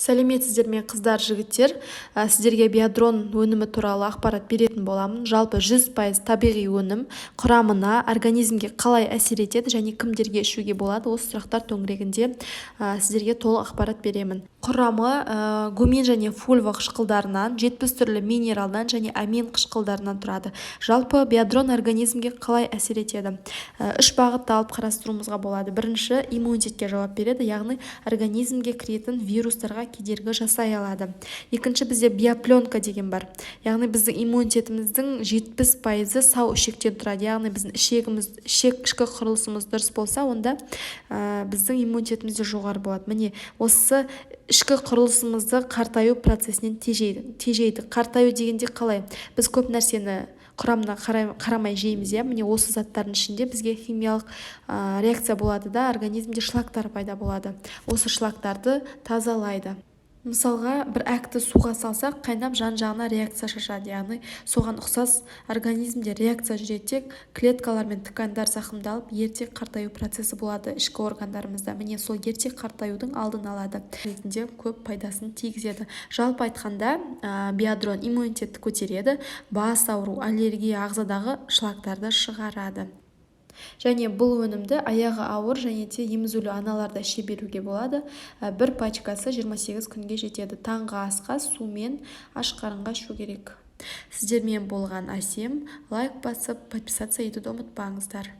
Сәлеметсіздер ме, қыздар, жігіттер! Сіздерге Биодрон өнімі туралы ақпарат беретін боламын. Жалпы, 100% табиғи өнім. Құрамына, организмге қалай әсер етеді және кімдерге ішуге болады, осы сұрақтар төңірегінде сіздерге толық ақпарат беремін. Құрамы гумин және фульва қышқылдарынан, 70 түрлі минералдан және амин қышқылдарынан тұрады. Жалпы, Биодрон организмге қалай әсер етеді? Үш бағытта алып қарастыруымызға болады. Бірінші, иммунитетке жауап береді, яғни организмге кіретін вирустарға кедергі жасай алады. Екінші, бізде биопленка деген бар, яғни біздің иммунитетіміздің 70%-ы сау ішектен тұрады. Яғни біздің ішегіміз, ішек, ішкі құрылысымыз дұрыс болса, онда біздің иммунитетіміз де жоғары болады. Міне, осы ішкі құрылысымызды қартаю процесінен тежейді. Қартаю дегенде қалай? Біз көп нәрсені құрамына қарамай жейміз, иә. Міне, осы заттардың ішінде бізге химиялық реакция болады да, организмде шлактар пайда болады. Осы шлактарды тазалайды. Мысалға, бір әкті суға салсақ, қайнап, жан жағына реакция шашады. Яғни соған ұқсас организмде реакция жүреді де, клеткалар мен тканьдар зақымдалып, ерте қартаю процесі болады ішкі органдарымызда. Міне, сол ерте қартаюдың алдын алады ретінде көп пайдасын тигізеді. Жалпы айтқанда, Биодрон иммунитетті көтереді, бас ауру, аллергия, ағзадағы шлактарды шығарады. Және бұл өнімді аяғы ауыр және де емізулі аналарда іше беруге болады. Бір пачкасы 28 күнге жетеді. Таңғы асқа, сумен, аш қарынға ішу керек. Сіздермен болған Әсем. Лайк басып, подписаться етуді ұмытпаңыздар.